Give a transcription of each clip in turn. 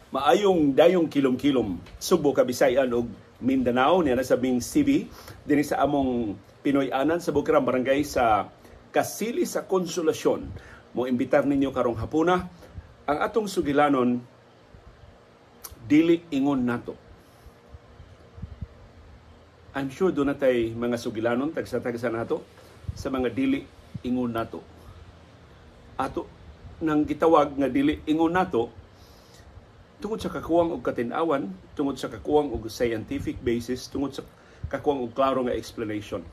Maayong dayong kilom-kilom Subo, Kabisayan ug Mindanao niya na sa Bing CB dinhi sa among Pinoy-anan sa Bukirang Barangay sa Kasili sa Konsolasyon. Mo imbitar ninyo karong hapuna ang atong sugilanon, dili ingon nato. I'm sure doon natay mga sugilanon tagsa-tagsa nato sa mga dili ingon nato. Ato nang gitawag nga dili ingon nato tungod sa kakuwang og katin-awan, tungod sa kakuwang og scientific basis, tungod sa kakuwang og klaro nga explanation.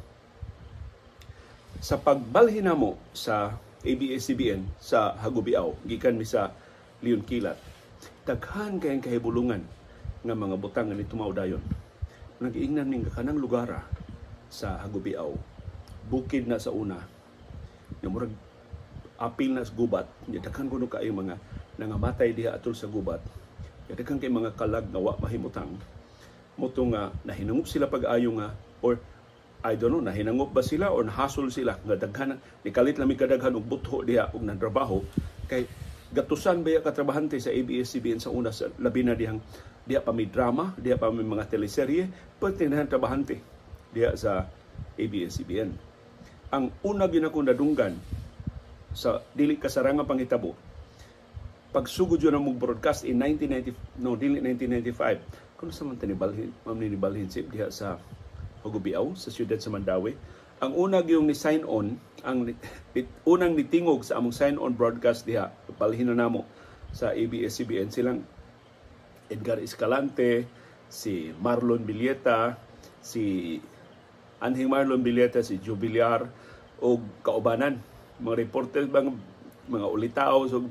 Sa pagbalhin namo sa ABS-CBN sa Hagobiao, gikan mi sa Leon Kilat, daghan kayong kahibulungan nga mga butang nga nitumaw dayon. Nag-iingnan ning kanang lugar sa Hagobiao, bukid na sa una, nga murag apil na sa gubat, nya daghan kuno kaayo mga nangamatay diha atol sa gubat. Daghan kay mga kalag nga wa mahimutang. Mao to nga nahinangop sila pag-ayo nga, or I don't know, nahinangop ba sila or nahasol sila nga daghan nikalit lang mi kadaghan og butho diha og natrabaho kay gatusan ba ka trabahante sa ABS-CBN sa una, sa labi na dihang diha pa may drama, diha pa may mga teleserye, pwede na trabahante diha sa ABS-CBN. Ang una gyud akong nadunggan sa dili kasaranga panghitabo, pagsugod yun ang broadcast in 1990, no, dili 1995, kung sa man tanibalhin, ma'am, ninibalhin si diha sa Hagobiao, sa siyudad sa Mandaue. Ang una yung ni sign on, ang unang nitingog sa among sign on broadcast diha, balhin na namo sa ABS-CBN, silang Edgar Escalante, si Marlon Villeta, si Anhing Marlon Villeta, si Jubiliar o kaubanan, mga reporters bang mga ulitaw. So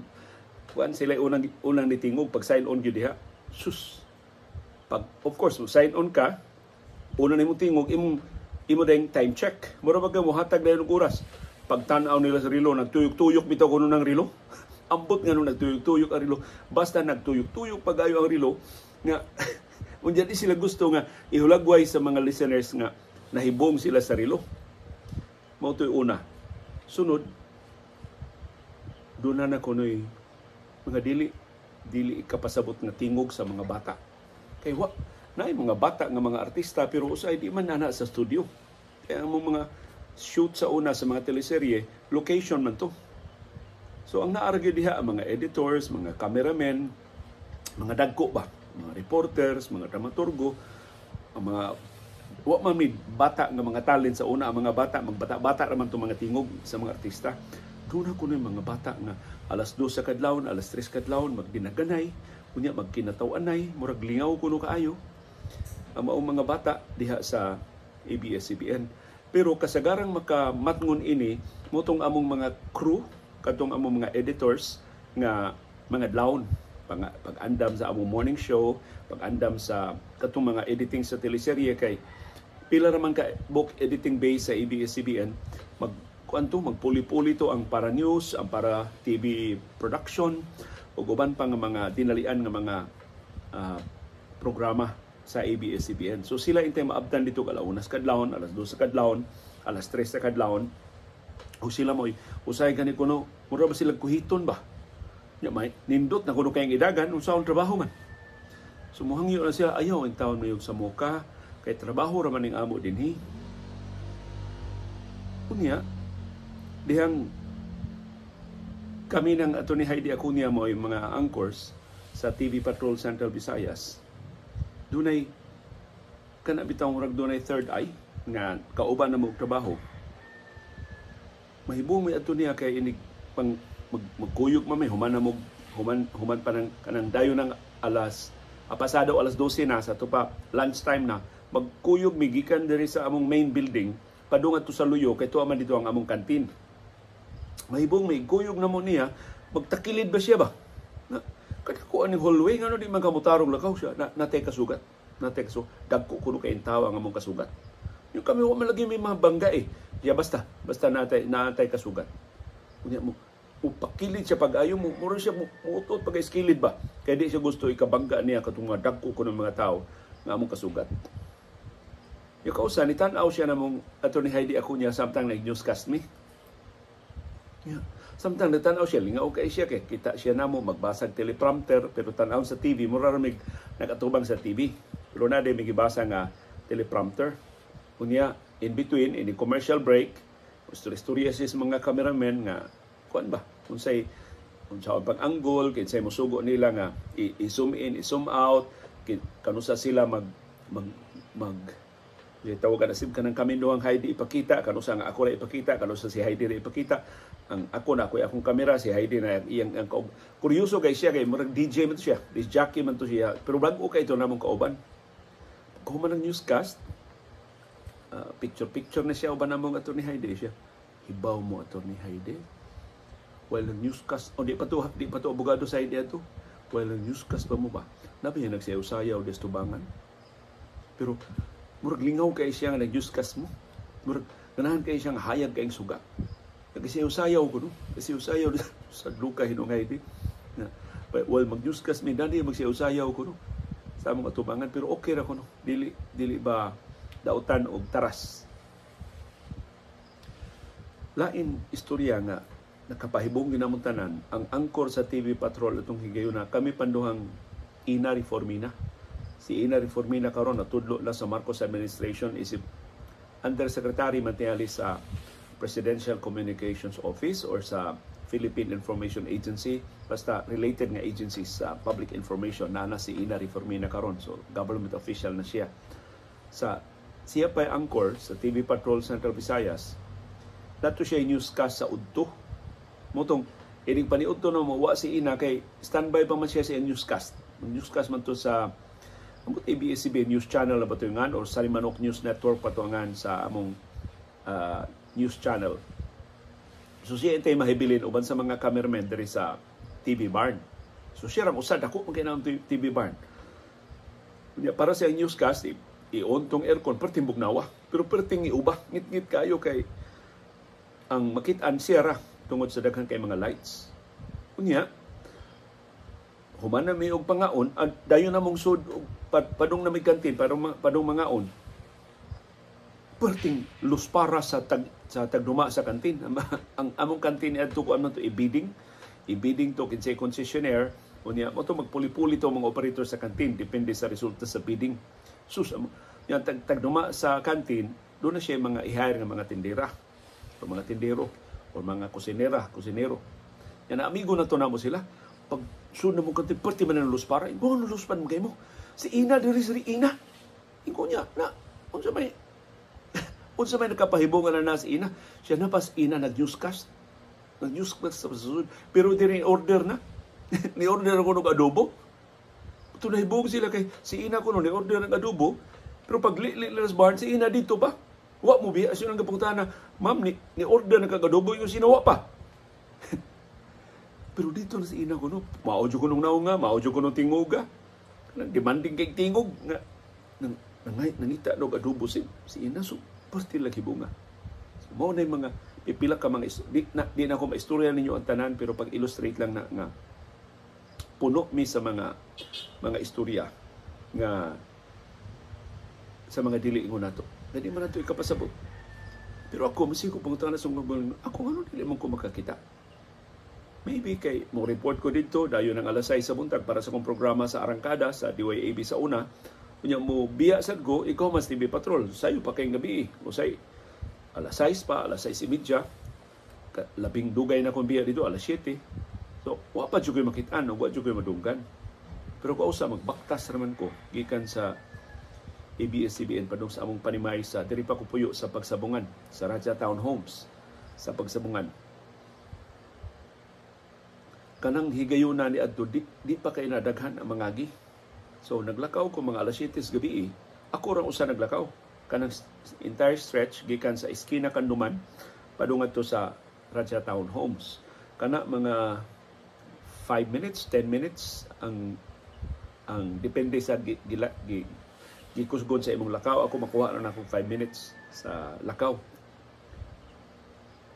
kuan sila unang unang nitingog pag sign on gyud diha. Sus, pag, of course, mo sign on ka, una nimo tingog imong imo ding time check, mura ba mo hatag dayon og oras. Pag tan-aw nila sa relo, nagtuyok-tuyok bitaw kuno ng relo. Ambot nga nung nagtuyok-tuyok ang relo. Basta nagtuyok-tuyok pagayo ang relo nga unya di sila gusto nga ihulagway sa mga listeners nga nahibong sila sa relo. Mao to'y una. Sunod, doon na kuno'y mga dili dili kapasabot nga tingog sa mga bata. Kay wa naay mga bata nga mga artista, pero usay di man nana sa studio. Kaya ang mga shoot sa una sa mga teleserye, location man to. So ang naarga diha ang mga editors, mga cameramen, mga dagko ba, mga reporters, mga dramaturgo, ang mga wa man may bata nga mga talent sa una. Ang mga bata magbata-bata ra man tong mga tingog sa mga artista. Doon ako ng mga bata nga alas 2 sa kadlawon, alas 3 kadlawon, magdinaganay, unya magkinataw-anay, murag lingaw kuno kaayo ang maong mga bata diha sa ABS-CBN. Pero kasagarang makamatngon ini motong among mga crew, katong among mga editors nga mga dlawon pag-andam sa among morning show, pag-andam sa katong mga editing sa teleserye, kay pila ra man ka book editing base sa ABS-CBN. Mag kuan to, magpuli-puli to ang para news, ang para TV production ug uban pa nga mga dinalian nga mga programa sa ABS-CBN. So sila intay maabtan dito 1:00 kadlawon, 2:00 sa kadlawon, 3:00 sa kadlawon. O sila mo usay gani kuno, mura ba sila kuhiton ba? Nya may nindot na kuno kayong idagan unsa ang trabaho man. So muhangyo na sila, ayaw ang taon mayog sa moka kay trabaho ra man ning amo dinhi. Unya dihang kami ng ato ni Heidi Acuña mo yung mga anchors sa TV Patrol Central Visayas, dunay kana bitaw murag dunay third eye nga kauban na mo trabaho. Mahibong may adto niya kay inig pang magkuyog man may human na mo, human human pa ng kanang dayon ng alas pasado alas 12 na sa tupa, lunch time na, magkuyog mi gikan diri sa among main building padung adto sa Luyo kay tuwa man dito ang among kantin. Mahibong may kuyog na mo niya, magtakilid ba siya ba na, kadako ani hallway, ngano di man kamutarong lakaw siya na, natay kasugat, natay kasugat, dagko kuno kay tawa ang among kasugat. Yung kami wa man lagi may mga bangga eh. Ya basta basta natay natay kasugat. Unya mo upakilid siya pag-ayo mo, mura siya muutot pag iskilid ba, kay di siya gusto ikabangga niya katong mga dagko kuno mga tao nga among kasugat. Yung kausa, ni tan-aw siya namong ato ni Heidi Acuña samtang nag-newscast mi. Yeah. Samtang nagtan-aw siya, lingaw kay siya kay kita siya namo magbasag teleprompter, pero tan-aw sa TV mura ra mig nagatubang sa TV. Pero na may gibasa nga teleprompter. Unya in between in the commercial break, istorya siya sa mga cameramen nga kuan ba unsay unsa pag angle, kinsay mosugo nila nga i-zoom in, i-zoom out, kanusa sila mag mag mag tawagan asib kanang kami duhang Heidi ipakita, kanusa nga ako ra ipakita, kanusa si Heidi ra ipakita. Ang ako na ako'y akong kamera, si Heidi na iyang ang kaub. Kuryoso kay siya kay murag DJ man to siya, disc jockey man to siya, pero bag-o kay ito namong kauban. Kung man ang newscast, picture picture na siya uban namong ato ni Heidi siya. Hibaw mo ato ni Heidi. While ang newscast, o di pa to abogado sa Heidi ato. While ang newscast pa mo ba? Nabi niya nagsayaw-sayaw des tubangan. Pero murag lingaw kay siya nga nag-newscast mo. Murag ganahan kay siya nga hayag kayong suga. Nagsayaw-sayaw ko no. Nagsayaw-sayaw sa luka hinungay di. Na, well, mag-newscast mi dani magsayaw-sayaw ko no sa among atubangan, pero okay ra ko no. Dili dili ba dautan og taras. Lain istorya nga nakapahibong ginamong tanan, ang angkor sa TV Patrol atong higayuna, kami panduhang Ina Reformina. Si Ina Reformina karon natudlo na sa Marcos administration isip Undersecretary man tingali sa Presidential Communications Office or sa Philippine Information Agency, basta related nga agencies sa public information na na si Ina Reformina karon. So government official na siya. Sa siya pa anchor sa TV Patrol Central Visayas. Dato siya newscast sa udto. Motong ining paniudto na mo si Ina kay standby pa man siya sa newscast. Newscast man to sa ambot ABS-CBN News Channel na ba or Sarimanok News Network patuangan sa among news channel. So siya intay mahibilin uban sa mga cameramen diri sa TV Barn. So siya rang usa dako man kay TV Barn. Unya para sa newscast i-on tong aircon perting bugnawa, pero perting iuba, ngit-ngit kayo kay ang makit-an siya ra tungod sa daghan kay mga lights. Unya human na mi og pangaon, dayon na mong sud padung na mi kantin padung padung mangaon. Perting luspara sa tagduma sa kantin. Ang among kantin adto ko ano to ibiding. Ibiding to kinsay concessionaire, unya mo to magpuli-puli to mga operator sa kantin depende sa resulta sa bidding. Sus, yan tagduma sa kantin, doon na siya mga i-hire nga mga tindera o mga tindero o mga kusinera, kusinero. Yan amigo na to namo sila. Pag sud na mo kantin, perti man ang luspara. Ingo ang luspan mo kay mo. Si Ina diri si Ina. Ingo niya na unsa may nakapahibong na si Ina. Siya na pas Ina nag-newscast. Nag-newscast sa sunod. Pero diri order na. Ni order ako ng adobo. Ito nahibong sila kay si Ina ko no ni order ng adobo. Pero pag li sa barn, si Ina dito pa. Wa mo biya siya nang gapungtana. Ma'am, ni order na kag adobo yung sinawa pa. Pero dito na si Ina ko no. Mao jud ko nung naunga, mao jud ko nung tinguga. Nang demanding kay tingog nga nang nangita og adobo si Ina, so perti lagi bunga. So, mao na yung mga pipila ka mga di na ako maistorya ninyo ang tanan, pero pag-illustrate lang na nga puno mi sa mga istorya nga sa mga dili ingon nato. Dili man nato ikapasabot. Pero ako masig ko pangutana sa mga ako ngano dili man ko makakita. Maybe kay mo report ko didto dayon ang alas 6 sa buntag para sa akong programa sa Arangkada sa DYAB sa una. Unya mo biya sad ko, ikaw mas TV Patrol. Sayo pa kay gabi. O say alas 6 pa, alas 6:30. Labing dugay na kong biya dito alas 7. So wa pa jud koy makitaan, wa jud koy madunggan. Pero kausa magbaktas raman ko gikan sa ABS-CBN padung sa among panimay sa diri pa ko puyo sa pagsabungan sa Raja Town Homes sa pagsabungan. Kanang higayuna ni adto di pa kay nadaghan ang mga agi. So naglakaw ko mga alas 7 sa gabi, ako rang usa naglakaw. Kanang entire stretch gikan sa eskina Kanduman padung adto sa Raja Town Homes. Kana mga 5 minutes, 10 minutes ang depende sa gikusgon sa imong lakaw. Ako makuha na akong 5 minutes sa lakaw.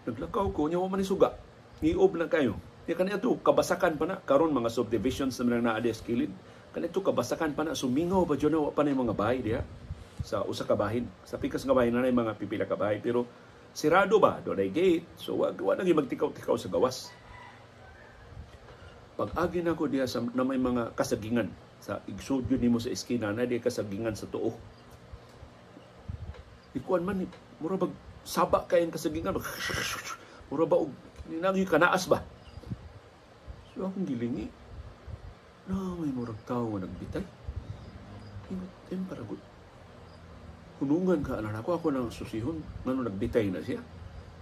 Naglakaw ko, nya wa man suga. Niob na kayo. Nya kani ato kabasakan pa na karon mga subdivisions na naa diha sa kilid. Kani ato kabasakan pa na, sumingaw pa jud na wa pa na yung mga bahay diha sa usa ka bahin. Sa pikas nga bahin na mga pipila ka bahay, pero Sirado ba? Doon ay gate. So, wa na magtikaw-tikaw sa gawas. Pag-agi na ko diha sa, na may mga kasagingan sa igsud yun nimo sa eskina na di kasagingan sa tuo. Ikuan man ni mura bag saba kay ang kasagingan. Mura ba og ninagi kanaas ba? So akong gilingi na may murag tao nga nagbitay. Ingot em para gud. Hunungan ka anak ako, ako nang susihon ngano nagbitay na siya.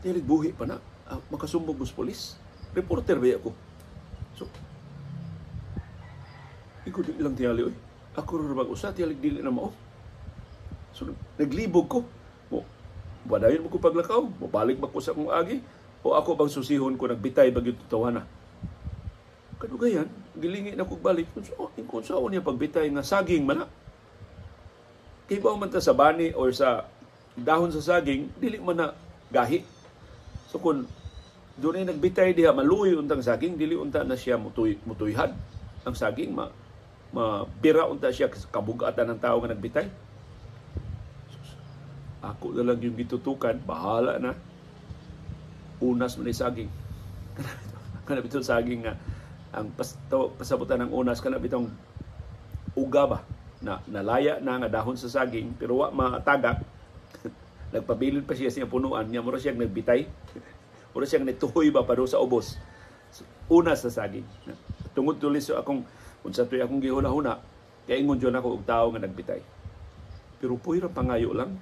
Dili buhi pa na, makasumbong sa polis. Reporter ba ako? So ikaw di lang tiyali oy. Ako ra bag usa tiyali dili na mao. So naglibog ko. Mo wadayon mo ko paglakaw, mobalik ba ko sa akong agi o ako bang susihon ko nagbitay ba gyud tawana. Kadugayan, gilingi na kog balik kung saan niya pagbitay nga saging man na. Kay ba man ta sa bani or sa dahon sa saging, dili man na gahi. So kung doon ay nagbitay diha maluoy untang saging, dili unta na siya mutuyhan ang saging, mabira unta siya kabugatan ng tao nga nagbitay. Ako na lang yung gitutukan, bahala na. Unas man ay saging. Kana bitong saging nga ang pasabutan ng unas kana bitong uga ba na nalaya na nga dahon sa saging pero wa matagak. Nagpabilin pa siya sa iyang punuan niya, mura siyang nagbitay. Mura siyang nituhoy ba pa sa ubos. So, unas sa saging. Tungod tuloy sa akong unsa toy akong gihuna-huna, kay ingon jud ako og tawo nga nagbitay. Pero puhira pangayo lang,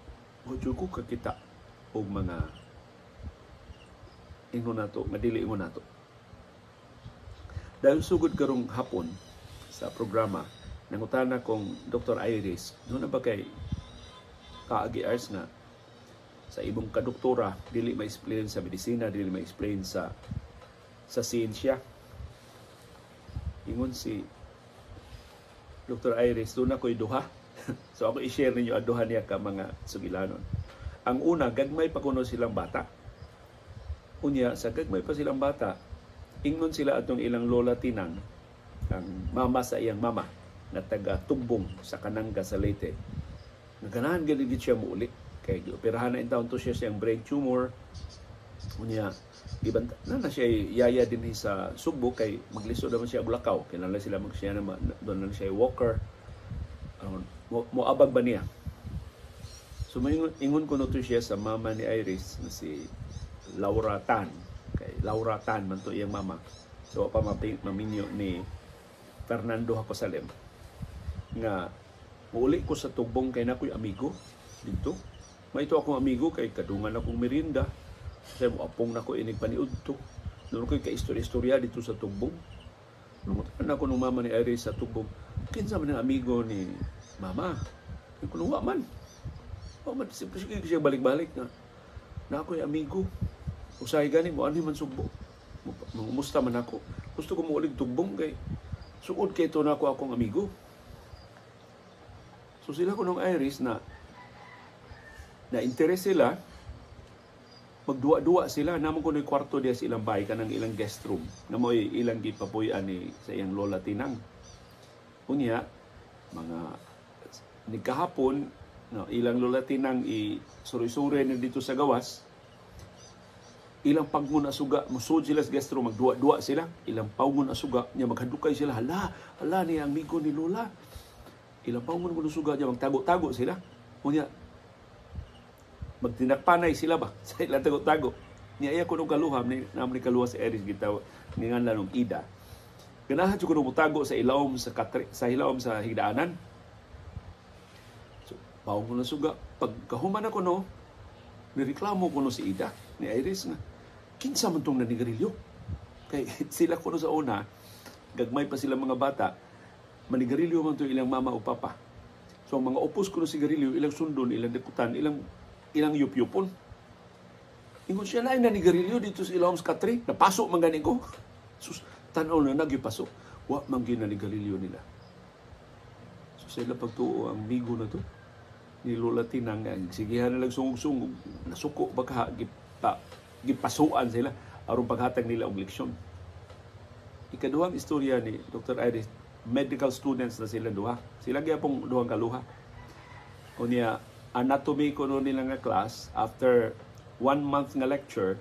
wa jud ko kakita og mga ingon nato, nga dili ingon nato. Dahil sugod karong hapon sa programa, nangutana kong Dr. Iris, doon na ba kay kaagi Ars nga sa ibong kadoktora, dili ma-explain sa medisina, dili ma-explain sa siyensya. Ingon si Dr. Iris, doon ako'y duha. So ako i-share ninyo ang duha niya ka mga sugilanon. Ang una, gagmay pa kuno silang bata. Unya, sa gagmay pa silang bata, ingon sila atong ilang lola Tinang, ang mama sa iyang mama, na taga Tugbong sa Kananga sa Leyte. Naganahan gani siya muuli. Kay gioperahan na intawon to siya siyang brain tumor. Unya, gibanta na siya yaya din sa Sugbo kay maglisod naman siya Bulacau. Kinahanglan sila magsiya na doon na siya walker. Moabag ba niya? So ingon ko no to siya sa mama ni Iris na si Laura Tan. Kay Laura Tan man to iyang mama. So pa maminyo ni Fernando Jacosalem nga muuli ko sa Tugbong kay nakoy amigo dito. Maito akong amigo kay kadungan akong merienda. Kasi mo apong nako inig paniudto. Doon ko'y ka-istorya-istorya dito sa Tugbong. Nungutan ako nung mama ni Iris sa Tugbong. Kinsa man ang amigo ni mama? Kaya kuno wa man. Wa man sige siya balik-balik na. Na ako'y amigo. Usahay gani mo anhi man Sugbo. Mangumusta man ako. Gusto ko muulig Tugbong kay suod kay ito na ako akong amigo. So sila ko nung Iris na na-interest sila, magduwa-duwa sila. Namon ko na kwarto diya sa ilang bahay, kanang ilang guest room. Na mo'y ilang gipapuy-an ni sa iyang lola Tinang. Unya, mga nagkahapon, no, ilang lola Tinang i-suri-suri na dito sa gawas, ilang pagmun asuga, musud sila sa guest room, magduwa-duwa sila. Ilang paungon asuga, niya maghadukay sila, hala, hala niya ang amigo ni lola. Ilang paungon ko suga niya, magtago-tago sila. Unya, magtinakpanay sila ba sa ilang tago-tago. Niya iya ko nung kaluha, naman ni kaluha sa Eris gitaw, ningan lang nung Ida. Ganahan ko nung mutago sa ilawom sa katre, sa ilawom sa higdaanan. So, paungon ko na suga. Pagkahuman ako no, nireklamo ko no si Ida, ni Iris nga, kinsa man tong nanigarilyo? Kay sila ko no sa una, gagmay pa sila mga bata, manigarilyo man to ilang mama o papa. So ang mga opos ko no sigarilyo, ilang sundon, ilang dekutan, ilang yupyupon. Ingon siya na ay nanigarilyo dito sa ilawom sa katre. Napaso man gani ko. Sus, tanaw na nagyupaso. Wa man ginanigarilyo nila. So sa ilang pagtuo ang migo na to, ni Lola Tinang, sigihan na lang sungog-sungog, nasuko baka gipasuan sila aron paghatag nila og leksyon. Ikaduhang istorya ni Dr. Iris, medical students na sila duha. Sila gyapong duhang kaluha. Unya, anatomy ko no nila nga class, after one month nga lecture,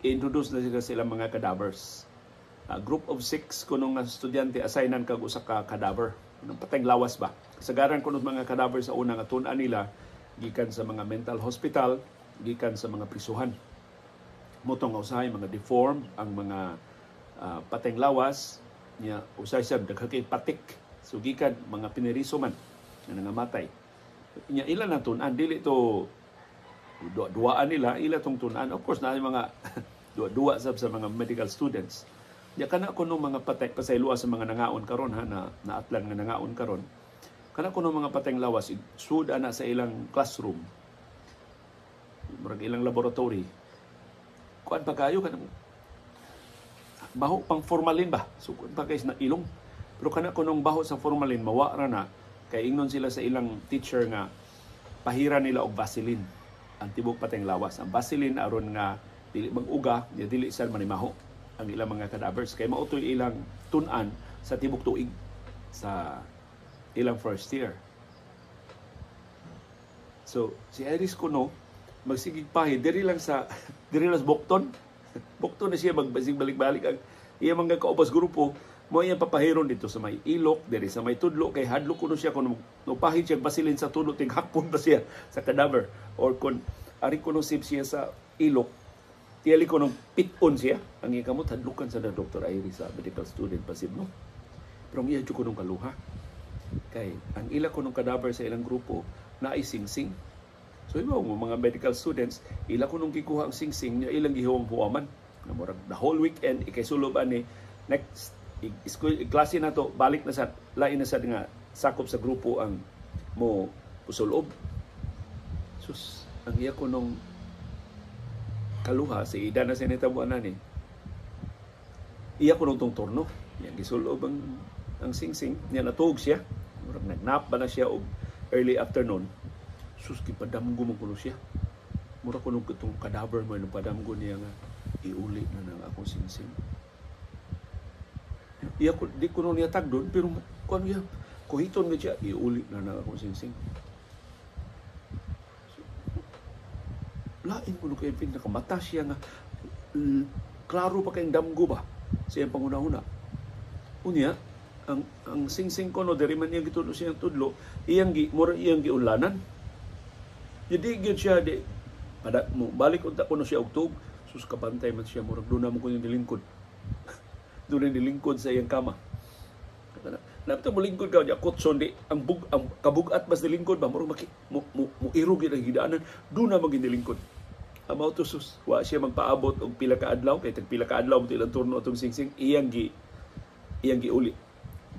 i-introduce na sila sa ilang mga cadavers. Group of six kuno nga estudyante, assignan kag usa ka cadaver. Nang pateng lawas ba. Kasagaran kuno mga cadaver sa una nga tun-an nila gikan sa mga mental hospital, gikan sa mga prisuhan. Mao to nga usahay mga deformed ang mga pateng lawas niya, usahay siya daghan kay patik. So gikan mga pineriso man nga nangamatay. Nya ila na tun-an, dili to duwa-duwaan nila, ila tong tun-an. Of course, na mga duwa-duwa sab sa mga medical students. Ya kana kuno mga patay, pasayloa sa mga nangaon karon ha, na naatlan nga nangaon karon. Kana kuno mga pateng lawas sud ana sa ilang classroom. Murag ilang laboratory. Kuan pa kayo kanang baho pang formalin ba? So kuan pa kay na ilong. Pero kana kunong baho sa formalin mawa ra na kay ingnon sila sa ilang teacher nga pahira nila og Vaseline ang tibok pateng lawas. Ang Vaseline aron nga dili mag-uga, dili sad manimaho ang ilang mga cadavers kay mao to'y ilang tun-an sa tibok tuig sa ilang first year. So si Iris kuno magsigig pahid diri lang sa Bukton. Bukton na siya magbasig balik-balik ang iya mga kaubas grupo mo iyang papahiron dito sa may ilok, diri sa may tudlo, kay hadlok kuno siya kung nopahid siya Vaseline sa tudlo, tighakpon ba siya sa cadaver, or kung ari kuno sib siya sa ilok, tiyali ko nung piton siya. Ang iya kamot, hadlukan sa na Dr. Iris sa medical student pasib, no? Pero ang iya ko nung kaluha. Kay ang ila ko nung cadaver sa ilang grupo na ay singsing. So iba mo mga medical students, ila ko nung gikuha ang singsing niya, ilang gihuwang huwaman. Na murag the whole weekend ikay sulob ani next school klase na to, balik na sa lain na sa nga sakop sa grupo ang mo pusulob. Sus, ang iya ko nung kaluha, si Ida na sinitabuan na ni. Iya ko nung tong turno. Yang gisulob ang singsing. Niya natuog siya. Murag nagnap ba na siya og early afternoon. Sus, gipadamgo mo kuno siya. Mura kuno itong cadaver mo, nung padamgo niya nga, iuli na nang akong singsing. Iya ko, di ko niya tagdon, pero kuno niya, kuhiton nga siya, iuli na nang akong singsing. Lain ko kay nakamata siya nga klaro pa kayong damgo ba sa iyang pangunahuna. Unya, ang singsing ko no diri man niya gitudlo siyang tudlo, iyang gi mura iyang giunlanan. Di gyud siya di pada mo balik unta kuno siya og tuog, sus kabantay man siya, murag doon na mo kuno nilingkod. Doon nilingkod sa iyang kama. Napto mo lingkod ka niya kutson di ang bug ang kabugat mas nilingkod ba murag maki mo, mo, mo irog gyud ang hidaanan, doon na maging nilingkod. Amaw to sus, wa siya magpaabot og pila ka adlaw kay tag pila ka adlaw mo ilang turno atong singsing, iyang giuli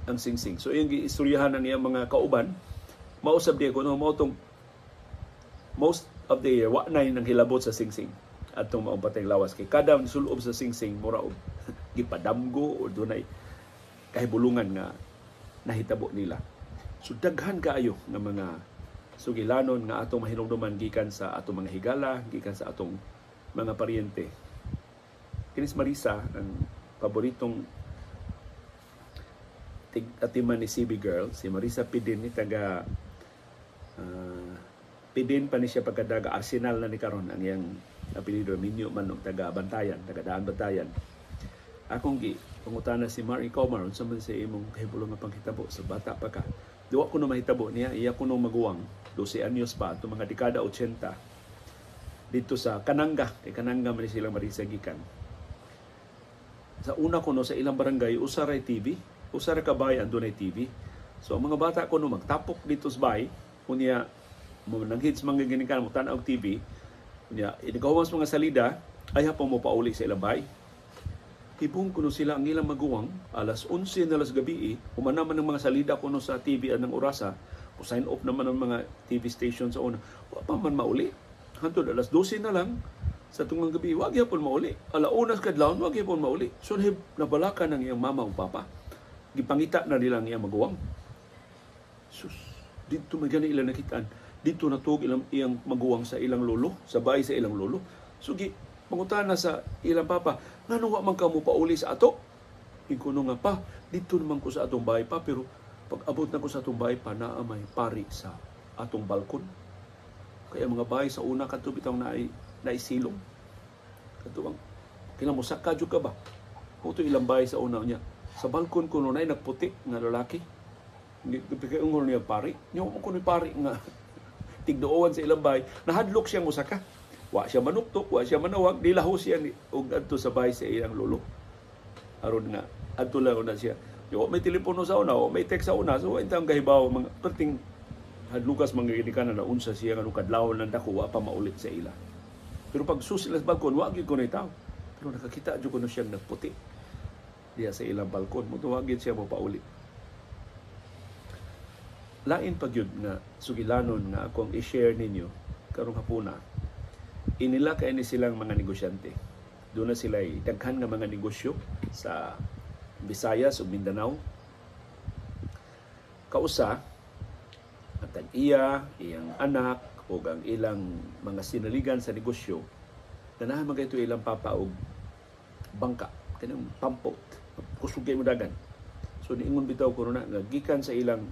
ang singsing. So iyang giistoryahan ang iyang mga kauban, mausab diya kuno mao tong most of the year wa nay nang hilabot sa singsing atong maong pateng lawas kay kada sulob sa singsing mura og gipadamgo o dunay kahibulungan nga nahitabo nila. So daghan kaayo nga mga sugilanon nga atong mahinumduman gikan sa atong mga higala, gikan sa atong mga paryente. Kinis Marisa, ang paboritong atiman ni CB Girl, si Marisa Pidin ni taga Pidin pa ni siya pagkadaga Arsenal na ni karon ang iyang apelyido, minyo man og taga Bantayan, taga Daan Bantayan. Akong gi pangutana si Mar, ikaw Mar, unsa man sa imong kahibulong nga panghitabo sa bata pa ka? Duwa ko no mahitabo niya, iya ko no maguwang, 12 anyos pa, itong mga dekada 80, dito sa Kananga, kay Kananga man silang Marisa gikan. Sa una ko no, sa ilang barangay, usa ray TV, usa ra ka bahay ang dunay TV. So ang mga bata ko no, magtapok dito sa bahay, unya, nanghits mga ginikan, mo tan-aw TV, unya, inagawas mga salida, ay hapon mo pauli sa ilang bahay. Hibong kuno sila ang ilang maguwang, alas 11 na alas gabi, humana man ang mga salida kuno sa TV anang orasa, o sign off naman ang mga TV station sa una, wa pa man mauli. Hantod alas 12 na lang sa tunggang gabi, wa gyapon mauli. Ala-unas kadlawon, wa gyapon mauli. So nabalakan ang iyang mama o papa. Gipangita na nila ang iyang maguwang. Sus, dito man gani ilang nakitaan. Dito natuog ilang iyang maguwang sa ilang lolo, sa bahay sa ilang lolo. So pangutana sa ilang papa, ngano wa man kamo pauli sa ato? Inkuno nga pa, dito naman ko sa atong bahay pa, pero pag abot na ko sa atong bahay pa, naa may pari sa atong balkon. Kaya mga bahay sa una kadto bitaw na ay Naisilong. Kato ang kinamusaka jud ka ba? Kuto ilang bahay sa una niya. Sa balkon ko na nagputi nga lalaki. Ungol niya pari. Niya mo kuno pari nga tigduowan sa ilang bahay. Nahadlok siya musaka. Wa siya manuktok, wa siya manawag, dilaho siya ni og adto sa bahay sa iyang lolo. Aron nga adto lang una siya. Yo, may telepono sa una, o may text sa una, so intang kahibaw mga perting hadlukas mga ginikanan na unsa siya nga kadlawon ng dako, wa pa maulit sa ila. Pero pag sila sa balkon, wa gyud kuno tao. Pero nakakita jud kuno siyang nagputi diya sa ilang balkon, mo gyud siya mo paulit. Lain pa gyud nga sugilanon nga akong i-share ninyo karong hapuna. Inila kay ni silang mga negosyante. Doon na sila daghan nga mga negosyo sa Visayas ug Mindanao. Kausa, ang tag-iya, iyang anak, o ang ilang mga sinaligan sa negosyo, ganahan man kaayo ilang papa og bangka, kanang pumpboat, kusog mo dagan. So niingon bitaw ko na nga gikan sa ilang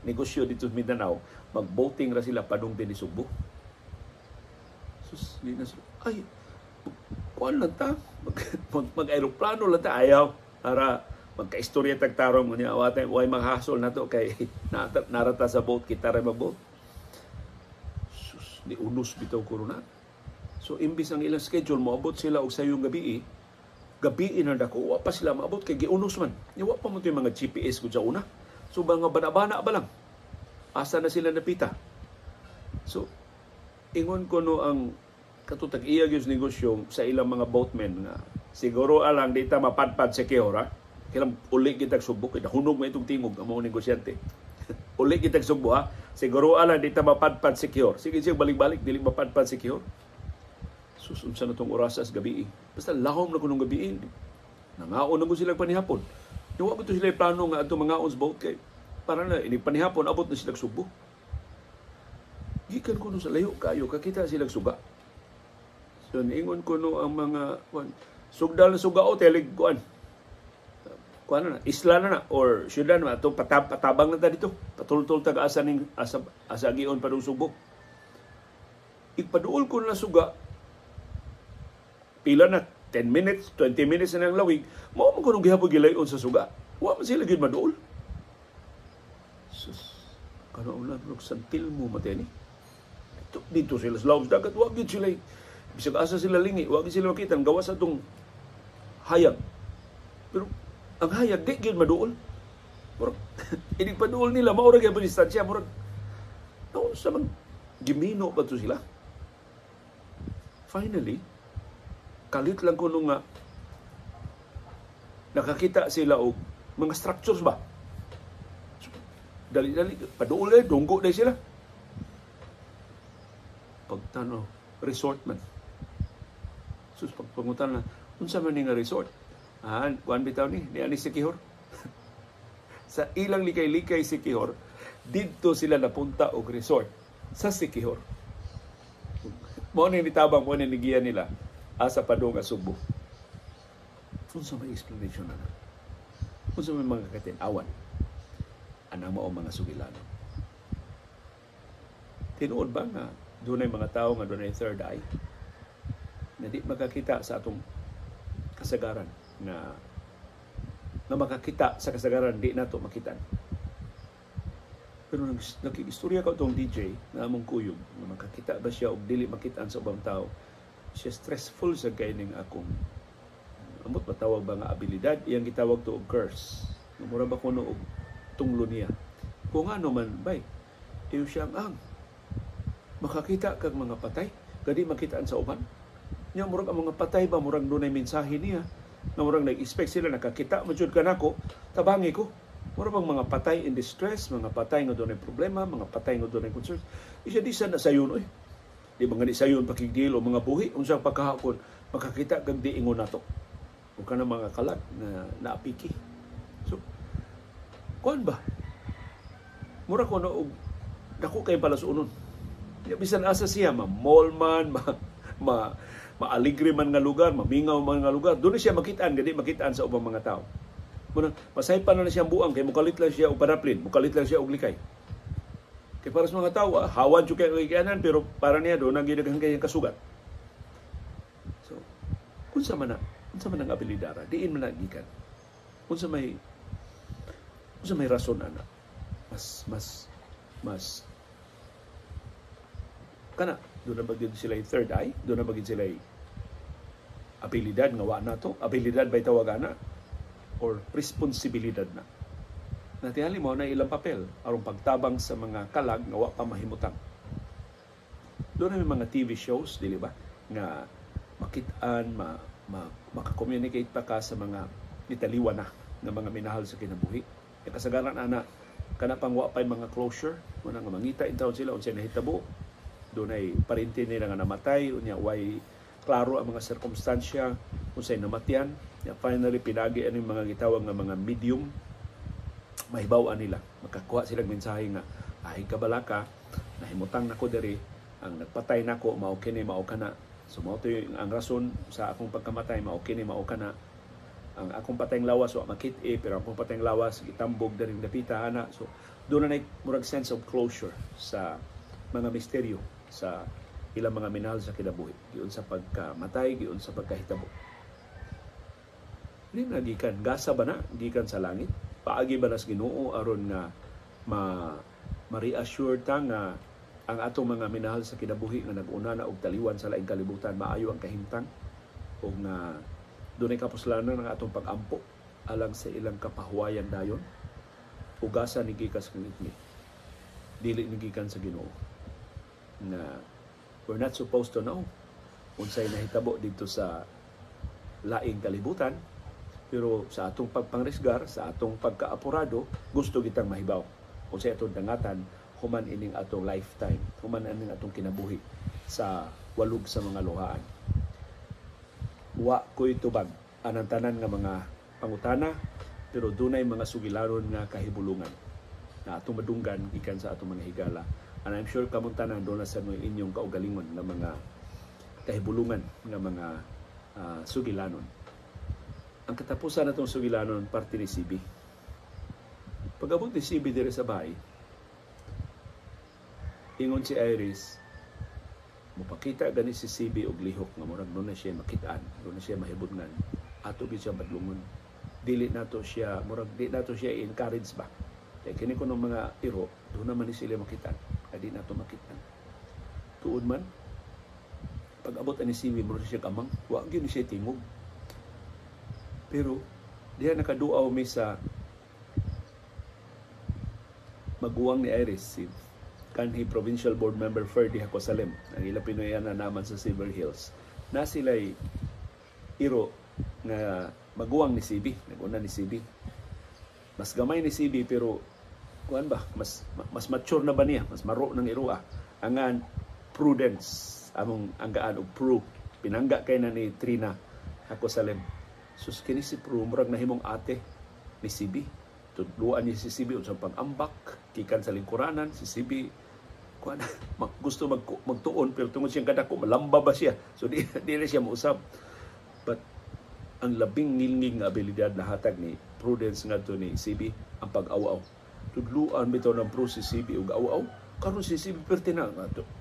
negosyo dito sa Mindanao, mag-boating ra sila padung dinhi Sugbo. Sus, di na sila, ay, kuan lang ta, mag-aeroplano lang ta, ayaw, para magka-istorya tag tarong niya, wa way maghasol na to kay narata sa boat, kita ra mag-boat. Sus, ni unos bitaw ko na. So imbis ang ilang schedule moabot sila og sayong gabi, gabi na dako, wa pa sila maabot kay giunos man. Wa pa mo mga GPS ko sa una. So mga bana-bana ba lang. Asa na sila napita. So ingon ko no ang katutag iya gyud negosyo sa ilang mga boatmen nga siguro alang di ta mapadpad sa Kihor, Kilang uli kitag Sugbo kay nahunog man itong tingog ang mga negosyante. Uli kitag Sugbo, ha. Siguro alang di ta mapadpad sa Kihor. Sige siya balik-balik dili mapadpad sa Kihor. Sus, unsa na tong oras sa gabi. Basta lahom na kunong gabi. Nangaon na ko sila panihapon. Yung wa to sila plano nga adto mangaon sa boat kay para na ini panihapon abot na sila Sugbo. Gikan kuno sa layo kayo kakita sila suga. So niingon kuno ang mga kuan sugdal na suga o telig kuan. Kuan na isla na na or syudad na ato patabang na ta dito. Patultol tag asa ning asa asa gion padung Sugbo. Ipaduol ko na suga pila na 10 minutes, 20 minutes na ang lawig, mao man kuno gihapon gilayon sa suga. Wa man sila gyud maduol. Sus, kano ulan rog santil mo mateni. Dito sila sa lawom sa dagat, wa gyud sila. Bisag asa sila lingi, wa gyud sila makita ang gawas atong hayag. Pero ang hayag di gyud maduol. Murag inig paduol nila mao ra gyud distansya, murag naunsa man gimino ba to sila? Finally, kalit lang kuno nga nakakita sila og mga structures ba. So, dali-dali paduol eh, dunggo dai sila. Pagtanaw, resort man. Sus, pagpangutan na, unsa man ni nga resort? Ah, kuan bitaw ni, ni ani si Kihor. Sa ilang likay-likay si Kihor, didto sila napunta og resort sa Sikihor. Mao ni nitabang, mao ni nigiya nila asa padung nga Sugbo. Unsa may explanation na? Unsa may mga katin-awan? Ana mao mga sugilano. Tinuod ba nga dunay mga tao nga dunay third eye na di makakita sa atong kasagaran na na makakita sa kasagaran di nato makitan? Pero nakiistorya ka itong DJ na among kuyog na makakita ba siya og dili makitaan sa ubang tao. Siya stressful sa kaining akong amot matawag ba nga abilidad, iyang gitawag to og curse. Mura ba kuno og tunglo niya. Kung ano man bay, iyo siyang ang makakita kag mga patay, gadi makitaan sa uban. Nya murag ang mga patay ba murag dunay mensahe niya nga murag nag-expect sila nakakita man jud kanako, tabangi ko. Mura bang mga patay in distress, mga patay nga dunay problema, mga patay nga dunay concern. Isya di sa nasayon oy. Di ba nga di sayon pakigdil o mga buhi, unsang pagkahakon, makakita kag di ingon nato. O ka na mga kalag na naapiki. So, kuan ba? Mura ko na og dako kay palasuonon. Bisan asa siya, ma-mall man, maaligre man nga lugar, mamingaw man nga lugar, doon siya makitaan, gadi makitaan sa ubang mga tao. Muna, masaypan na siyang buang, kay mukalit lang siya og panaplin, mukalit lang siya og likay. Kay para sa mga tao, hawan jud kay kayanan, pero para niya doon ang gidaghan kay kasugat. Unsa man ang abilidad? Diin man na gikan? Unsa may rason ana? Mas mas mas kana doon na ba sila yung third eye? Doon na ba sila yung abilidad nga wa nato? Abilidad ba tawag ana? Or responsibilidad na? Natingali mo na ilang papel aron pagtabang sa mga kalag nga wa pa mahimutang. Doon na may mga TV shows, dili ba? Nga makit-an, maka-communicate pa ka sa mga nitaliwa na nga mga minahal sa kinabuhi. E kasagaran ana kana pang wa pay mga closure, muna nga mangita intawon sila unsay nahitabo. Dunay parente nila nga namatay, unya way klaro ang mga sirkumstansya unsay namatyan. Ya, finally pinagi ani mga gitawag nga mga medium, mahibaw-an nila, makakuha silang mensahe nga ay kabalaka, nahimutang nako diri, ang nagpatay nako mao kini, mao kana. So mao to ang rason sa akong pagkamatay, mao kini, mao kana. Ang akong patayng lawas wa makit-i, pero akong patayng lawas gitambog diri dapita ana. So doon na murag sense of closure sa mga misteryo sa ilang mga minahal sa kinabuhi, giun sa pagkamatay, giun sa pagkahitabo. Di na gikan gasa ba na gikan sa langit? Paagi ba nas Ginoo aron nga ma ma-reassure ta nga ang atong mga minahal sa kinabuhi nga nag-una na og taliwan sa laing kalibutan maayo ang kahimtang o nga dunay kapuslanan ang atong pag-ampo alang sa ilang kapahuwayan dayon? Ugasa ni gikas kang itni, dili ni gikan sa Ginoo nga we're not supposed to know unsay nahitabo dito sa laing kalibutan, pero sa atong pagpangrisgar, sa atong pagkaapurado, gusto kitang mahibaw unsay atong dangatan human ining atong lifetime, human ining atong kinabuhi sa walog sa mga luhaan. Wa ko'y tubag anang tanan nga mga pangutana, pero dunay mga sugilaron nga kahibulungan na atong madunggan gikan sa atong mga higala. And I'm sure kamong tanan doon na sa mga inyong kaugalingon nga mga kahibulungan nga mga sugilanon. Ang katapusan natong sugilanon parte ni CB. Pag-abot ni CB dire sa bahay, ingon si Iris, mopakita gani si CB og lihok nga murag doon na siya makitaan, doon na siya mahibutngan. Ato gyud siya badlungon. Dili nato siya, murag di nato siya i-encourage ba. Kay kini kuno mga iro, doon naman ni sila makitaan. Kay di nato makitaan. Tuod man, pag abot ani CB, murag siya kamang, wa gyud ni siya tingog. Pero diha nakaduaw mi sa maguwang ni Iris, si kanhi Provincial Board Member Ferdy Jacosalem, ang ila Pinoyana naman sa Silver Hills. Na sila'y iro nga maguwang ni CB, naguna ni CB. Mas gamay ni CB pero kuan ba, mas mas mature na ba niya, mas maro ng iro ah. Angan Prudence, among anggaan og Pru, pinangga kay na ni Trina Jacosalem. Sus, kini si Pru murag nahimong ate ni CB. Tudluan niya si CB unsang pag-ambak gikan sa lingkuranan. Si CB kuan gusto magtuon pero tungod siyang kadako malamba ba siya, so di na siya mousab. But ang labing ngilngig nga abilidad na hatag ni Prudence ngadto ni CB ang pag-aw-aw. Tudluan bitaw ng Pru si CB og aw-aw. Karon si CB perti na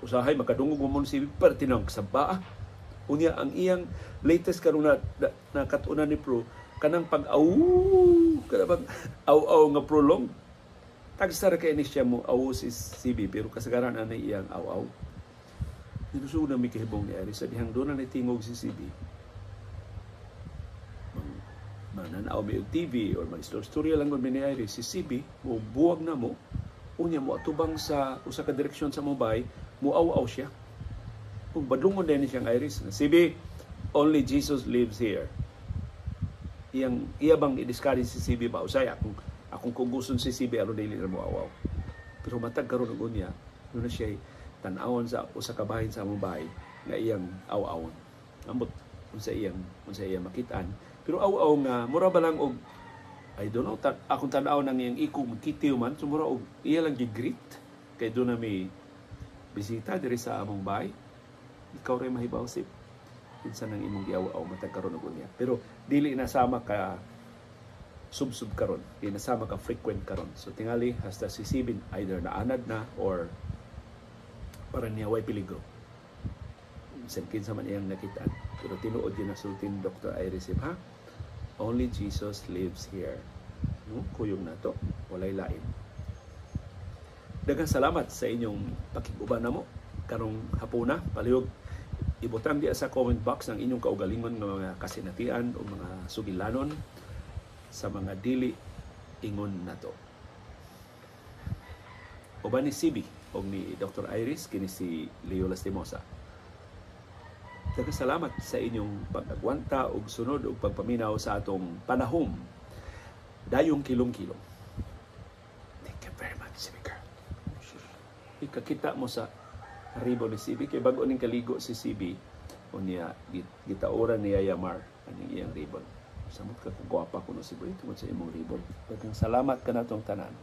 usahay makadungog mo si CB perti na sa baa. Unya ang iyang latest karon na nakatunan ni Pru kanang pag-aw, kana pag aw-aw nga prolong. Tagsa ra kay ni siya mo aw si CB, pero kasagaran ani iyang aw-aw. Dinusog na mi kahibong ni Iris sa dihang doon na tingog si CB. Mananaw mi og TV or mag-istorya lang mi ni Iris, si CB mo buwag na mo, unya mo atubang sa usa ka direksyon sa mobile, mo aw-aw siya. Kung badlungon din siyang Iris, "CB, only Jesus lives here." Iyang iya bang i-discourage si CB ba usay akong kuguson si CB aron dili na mo aw-aw. Pero matag karon og unya, doon na siya tan-awon sa usa ka bahin sa among bahay nga iyang aw-awon. Ambot unsa iyang makitaan. Pero aw-aw nga mura ba lang og, I don't know, akong tan-aw nang iyang ikog magkitiw man, so mura og iya lang gi-greet kay doon na may bisita diri sa among bahay. Ikaw ray mahibaw si kinsa nang imong giaw-aw matag karon og unya. Pero dili na sama ka sub-sub karon, di na sama ka frequent karon. So tingali hasta si Sibin either naanad na or para niya way peligro. Bisan kinsa man iyang nakitaan. Pero tinuod gyud nasulti ni Dr. Iris, ha? Only Jesus lives here. No? Kuyog nato, walay lain. Daghang salamat sa inyong pakig-uban namo karong hapuna. Palihog ibutang diya sa comment box ang inyong kaugalingon nga mga kasinatian o mga sugilanon sa mga dili ingon nato. Uban ni CB o ni Dr. Iris, kini si Leo Lastimosa. Daghang salamat sa inyong pag-agwanta ug sunod ug pagpaminaw sa atong panahom. Dayong kilong-kilong. Thank you very much, CB girl. Ikakita mo sa ribbon ni CB. Kay bago ning kaligo si CB, o niya, gitaoran niya Yamar aning iyang ribbon. Samot ka kung gwapa kuno si Boy tungod sa imong ribbon. Daghang salamat kanatong tanan.